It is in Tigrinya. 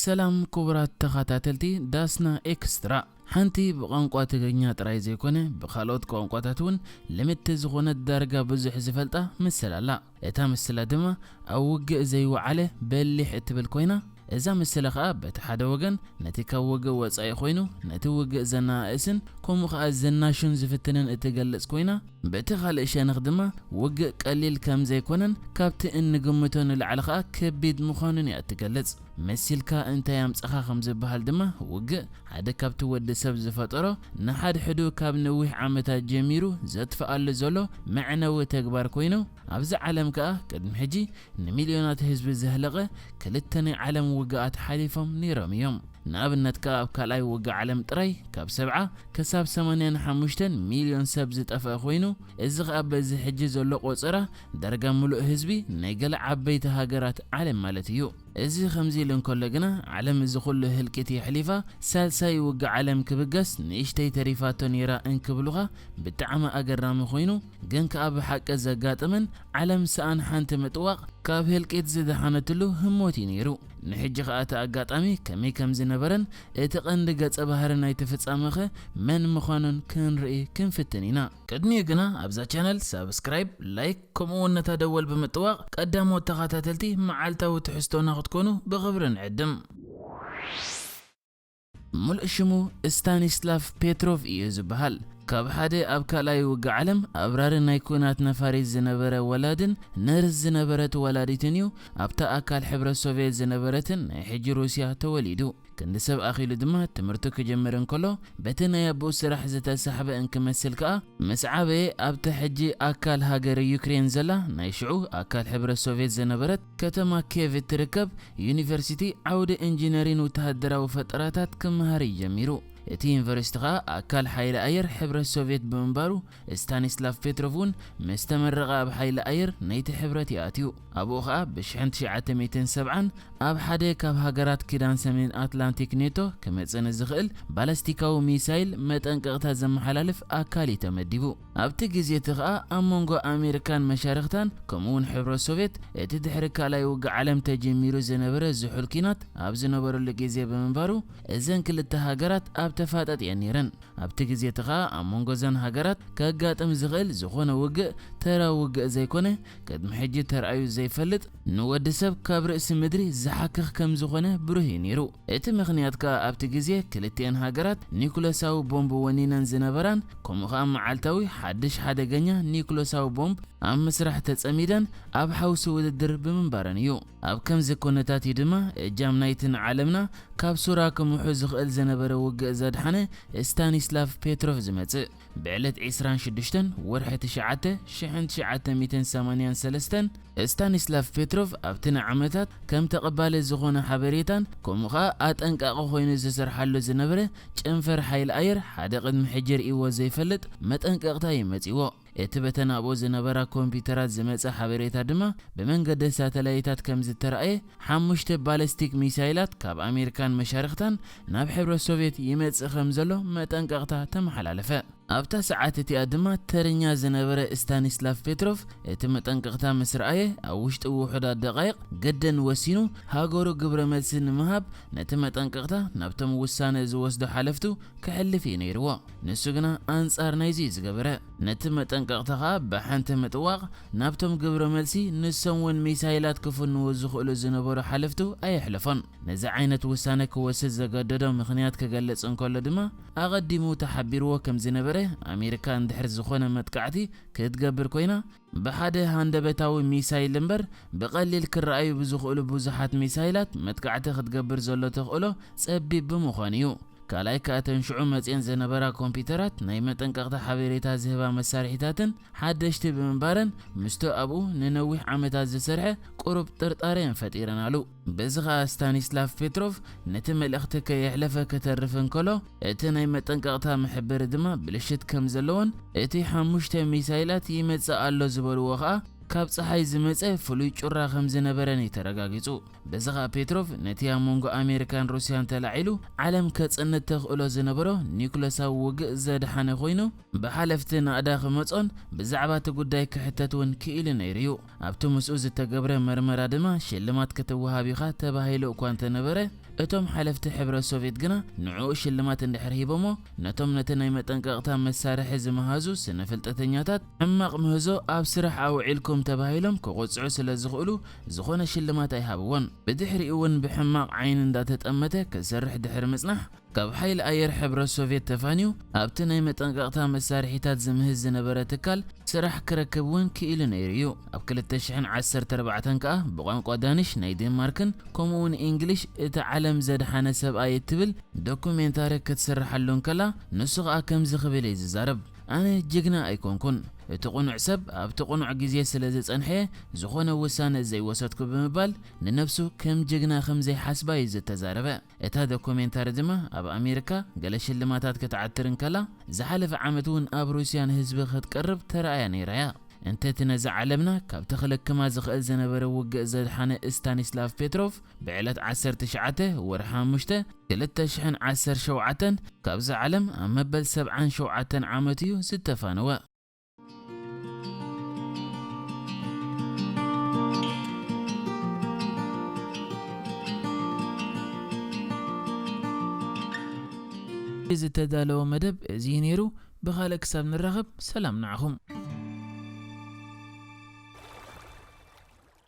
ሰላም ክቡራት ተኸታተልቲ ዳስና ኤክስትራ። ሓንቲ ብቋንቋ ትግርኛ ጥራይ ዘይኮነ፣ ብኻልኦት ቋንቋታት እውን ልምድቲ ዝኾነት፣ ዳርጋ ብዙሕ ዝፈልጣ ምስላ ኣላ። እታ ምስላ ድማ ኣብ ውግእ ዘይወዓለ በሊሕ እትብል ኮይና፣ እዛ ምስላ ኸኣ በቲ ሓደ ወገን ነቲ ካብ ውግእ ወጻኢ ኮይኑ ነቲ ውግእ ዘነኣእስን ከምኡ ኸኣ ዘናሹን ዝፍትንን እትገልጽ ኮይና፣ በቲ ካልእ ሸነኽ ድማ ውግእ ቀሊል ከም ዘይኮነን ካብቲ እንግምቶ ንላዕሊ ኸኣ ከቢድ ምዃኑን እያ እትገልጽ። መሲልካ እንታይ ኣምጻኻ ከም ዝበሃል ድማ፣ ውግእ ሓደ ካብቲ ወዲ ሰብ ዝፈጠሮ ንሓድሕዱ ካብ ነዊሕ ዓመታት ጀሚሩ ዘጥፍኣሉ ዘሎ መዕነዊ ተግባር ኮይኑ፣ ኣብዚ ዓለም ከኣ ቅድሚ ሕጂ ንሚልዮናት ህዝቢ ዘህለቐ ክልተ ናይ ዓለም ውግኣት ሓሊፎም ነይሮም እዮም። ንኣብነት ከኣ ኣብ ካልኣይ ውግእ ዓለም ጥራይ ካብ ሰብዓ ክሳብ ሰማንያን ሓሙሽተን ሚልዮን ሰብ ዝጠፍአ ኮይኑ፣ እዚ ከኣ በዚ ሕጂ ዘሎ ቆጸራ ዳርጋ ምሉእ ህዝቢ ናይ ገለ ዓበይቲ ሃገራት ዓለም ማለት እዩ። እዚ ከምዚ ኢሉ እንከሎ ግና፣ ዓለም እዚ ኩሉ ህልቂት የሕሊፋ ሳልሳይ ውግእ ዓለም ክብገስ ንእሽተይ ተሪፋቶ ነይራ እንክብሉኻ ብጣዕሚ ኣገራሚ ኮይኑ፣ ግን ከኣ ብሓቂ ዘጋጠመን ዓለም ሰኣን ሓንቲ ምጥዋቕ ካብ ህልቂት ዝደሓነትሉ ህሞት እዩ ነይሩ። ንሕጂ ከኣ እቲ ኣጋጣሚ ከመይ ከም ዝነበረን እቲ ቀንዲ ገጸ ባህሪ ናይቲ ፍጻመኸ መን ምዃኑን ክንርኢ ክንፍትን ኢና። ቅድሚኡ ግና ኣብዛ ቻነል ሳብስክራይብ፣ ላይክ ከምኡ እውን ነታ ደወል ብምጥዋቕ ቀዳሞት ተኸታተልቲ መዓልታዊ ትሕዝቶና ክትኮኑ ብኽብሪ ንዕድም። ሙሉእ ሽሙ ስታኒስላቭ ፔትሮቭ እዩ ዝበሃል። ካብ ሓደ ኣብ ካልኣይ ውግእ ዓለም ኣብራሪ ናይ ኲናት ነፋሪት ዝነበረ ወላድን ነርስ ዝነበረት ወላዲትን እዩ ኣብታ ኣካል ሕብረት ሶቭየት ዝነበረትን ናይ ሕጂ ሩስያ ተወሊዱ። ክንዲ ሰብ ኣኺሉ ድማ ትምህርቱ ክጅምር እንከሎ፣ በቲ ናይ ኣቦኡ ስራሕ ዝተሳሕበ እንክመስል ከኣ፣ ምስ ዓበየ ኣብታ ሕጂ ኣካል ሃገረ ዩክሬን ዘላ ናይ ሽዑ ኣካል ሕብረት ሶቭየት ዝነበረት ከተማ ኬቭ እትርከብ ዩኒቨርሲቲ ዓውዲ ኢንጂነሪን ወተሃደራዊ ፈጠራታት ክመሃር እዩ ጀሚሩ። እቲ ዩኒቨርሲቲ ከኣ ኣካል ሓይሊ ኣየር ሕብረት ሶቭየት ብምንባሩ፣ ስታኒስላቭ ፔትሮቭ እውን ምስ ተመረቐ ኣብ ሓይሊ ኣየር ናይቲ ሕብረት እዩ ኣትዩ። ኣብኡ ከኣ ብሽሕን ትሽዓተ ሚእትን ሰብዓን ኣብ ሓደ ካብ ሃገራት ኪዳን ሰሜን ኣትላንቲክ ኔቶ ክመጽእ ንዝኽእል ባላስቲካዊ ሚሳይል መጠንቀቕታ ዘመሓላልፍ ኣካል እዩ ተመዲቡ። ኣብቲ ግዜ እቲ ከኣ ኣብ መንጎ ኣሜሪካን መሻርኽታን ከምኡ እውን ሕብረት ሶቭየት እቲ ድሕሪ ካልኣይ ውግእ ዓለም ተጀሚሩ ዝነበረ ዝሑል ኲናት ኣብ ዝነበረሉ ግዜ ብምንባሩ፣ እዘን ክልተ ሃገራት ኣብ ተፋጠጥ እየን ነይረን። ኣብቲ ግዜ እቲ ከኣ ኣብ መንጎ እዘን ሃገራት ከጋጥም ዝኽእል ዝኾነ ውግእ ተራ ውግእ ዘይኮነ፣ ቅድሚ ሕጂ ተራእዩ ዘይፈልጥ፣ ንወዲ ሰብ ካብ ርእሲ ምድሪ ዝሓክኽ ከም ዝኾነ ብሩህ እዩ ነይሩ። እቲ ምኽንያት ከኣ ኣብቲ ግዜ ክልቲኤን ሃገራት ኒኩለሳዊ ቦምብ ወኒነን ዝነበራን፣ ከምኡ ከኣ መዓልታዊ ሓድሽ ሓደገኛ ኒኩለሳዊ ቦምብ ኣብ ምስራሕ ተጸሚደን ኣብ ሓውሲ ውድድር ብምንባረን እዩ። ኣብ ከምዚ ኩነታት እዩ ድማ እጃም ናይቲ ንዓለምና ካብ ሱራ ክምሑ ዝኽእል ዝነበረ ውግእ ዘድሓነ ስታኒስላቭ ፔትሮቭ ዝመጽእ። ብዕለት ዕስራን ሽዱሽተን ወርሒ ትሽዓተ ሽሕን ትሽዓተ ሚእትን ሰማንያን ሰለስተን፣ ስታኒስላቭ ፔትሮቭ ኣብቲ ንዓመታት ከም ተቐባሊ ዝኾነ ሓበሬታን ከምኡ ኸኣ ኣጠንቃቒ ኮይኑ ዝሰርሓሉ ዝነበረ ጨንፈር ሓይሊ ኣየር ሓደ ቅድሚ ሕጂ ርእይዎ ዘይፈልጥ መጠንቀቕታ እዩ መጺዎ። እቲ በተን ኣብኡ ዝነበራ ኮምፒውተራት ዝመጸ ሓበሬታ ድማ ብመንገዲ ሳተላይታት ከም ዝተራእየ፣ ሓሙሽተ ባለስቲክ ሚሳይላት ካብ ኣሜሪካን መሻርኽታን ናብ ሕብረት ሶቭየት ይመጽእ ከም ዘሎ መጠንቀቕታ ተመሓላለፈ። ኣብታ ሰዓት እቲኣ ድማ ተረኛ ዝነበረ ስታኒስላቭ ፔትሮቭ እቲ መጠንቀቕታ ምስ ረኣየ፣ ኣብ ውሽጢ ውሑዳት ደቓይቕ ግድን ወሲኑ ሃገሩ ግብረ መልሲ ንምሃብ ነቲ መጠንቀቕታ ናብቶም ውሳነ ዝወስዱ ሓለፍቱ ከሕልፍ እዩ ነይርዎ። ንሱ ግና ኣንጻር ናይዚ እዩ ዝገበረ። ነቲ መጠንቀቕታ ኸኣ ብሓንቲ ምጥዋቕ ናብቶም ግብረ መልሲ ንሶም እውን ሚሳይላት ክፍንዉ ዝኽእሉ ዝነበሩ ሓለፍቱ ኣየሕለፎን። ነዚ ዓይነት ውሳነ ክወስድ ዘገደዶ ምኽንያት ክገልጽ እንከሎ ድማ፣ ኣቐዲሙ ተሓቢርዎ ከም ዝነበረ፣ ኣሜሪካ እንድሕር ዝኾነ መጥቃዕቲ ክትገብር ኮይና፣ ብሓደ ሃንደበታዊ ሚሳይል እምበር ብቐሊል ክረኣዩ ብዝኽእሉ ብዙሓት ሚሳይላት መጥቃዕቲ ክትገብር ዘሎ ተኽእሎ ጸቢብ ብምዃኑ እዩ። ካልኣይ ከኣ እተን ሽዑ መጺኤን ዝነበራ ኮምፒውተራት ናይ መጠንቀቕታ ሓበሬታ ዝህባ መሳርሒታትን ሓደሽቲ ብምንባረን፣ ምስቲ ኣብኡ ንነዊሕ ዓመታት ዝሰርሐ ቁሩብ ጥርጣረ እየን ፈጢረናሉ። በዚ ኸኣ ስታኒስላቭ ፔትሮቭ ነቲ መልእኽቲ ከየሕለፈ ከተርፍ እንከሎ፣ እቲ ናይ መጠንቀቕታ መሐበሪ ድማ ብልሽት ከም ዘለዎን እቲ ሓሙሽተ ሚሳይላት ይመጽእ ኣሎ ዝበልዎ ኸኣ ካብ ጸሓይ ዝመጸ ፍሉይ ጩራ ከም ዝነበረን እዩ ተረጋጊጹ። በዚ ኸኣ ፔትሮቭ ነቲ ኣብ መንጎ ኣሜሪካን ሩስያን ተላዒሉ ዓለም ከጽንት ተኽእሎ ዝነበሮ ኒኩለሳዊ ውግእ ዘድሓነ ኮይኑ፣ ብሓለፍቲ ናእዳ ክመጾን ብዛዕባ እቲ ጉዳይ ክሕተት እውን ክኢሉ ነይሩ እዩ። ኣብቲ ምስኡ ዝተገብረ መርመራ ድማ ሽልማት ክትወሃብ ኢኻ ተባሂሉ እኳ እንተነበረ፣ እቶም ሓለፍቲ ሕብረት ሶቪየት ግና ንዕኡ ሽልማት እንድሕር ሂቦሞ፣ ነቶም ነቲ ናይ መጠንቀቕታ መሳርሒ ዝመሃዙ ስነ ፍልጠተኛታት ሕማቕ ምህዞ ኣብ ስራሕ ኣውዒልኩም ተባሂሎም ክቕጽዑ ስለ ዝኽእሉ ዝኾነ ሽልማት ኣይሃብዎን። ብድሕሪኡ እውን ብሕማቕ ዓይኒ እንዳተጠመተ ክሰርሕ ድሕሪ ምጽናሕ፣ ካብ ሓይሊ ኣየር ሕብረት ሶቪየት ተፋንዩ ኣብቲ ናይ መጠንቀቕታ መሳርሒታት ዝምህዝ ዝነበረ ትካል ስራሕ ክረክብ እውን ክኢሉ ነይሩ እዩ። ኣብ ክልተ ሽሕን ዓሰርተ ኣርባዕተን ከኣ ብቋንቋ ዳኒሽ ናይ ዴንማርክን ከምኡ እውን ኢንግሊሽ እቲ ዓለም ዘድሓነ ሰብኣይ እትብል ዶኩሜንታሪ ክትስርሓሉ እንከላ፣ ንሱ ከኣ ከምዚ ክብል እዩ ዝዛረብ። ኣነ ጅግና ኣይኮንኩን። እቲ ቅኑዕ ሰብ ኣብቲ ቅኑዕ ግዜ ስለ ዝጸንሐ ዝኾነ ውሳነ ዘይወሰድኩ ብምባል ንነብሱ ከም ጅግና ከም ዘይሓስባ እዩ ዝተዛረበ። እታ ዶኩሜንታሪ ድማ ኣብ ኣሜሪካ ገለ ሽልማታት ክትዓትር እንከላ፣ ዝሓለፈ ዓመት እውን ኣብ ሩስያ ንህዝቢ ክትቀርብ ተራእያ ነይራ እያ። እንተ እቲ ነዛ ዓለምና ካብ ተኽለክማ ዝኽእል ዝነበረ ውግእ ዘድሓነ ስታኒስላቭ ፔትሮቭ ብዕለት ዓሰርተ ትሽዓተ ወርሒ ሓሙሽተ ክልተ ሽሕን ዓሰርተ ሸውዓተን ካብዛ ዓለም ኣብ መበል ሰብዓን ሸውዓተን ዓመቱ እዩ ዝተፋነወ። ዝተዳለወ መደብ እዚ እዩ ነይሩ። ብኻልእ ክሳብ ንራኸብ ሰላም ንዓኹም።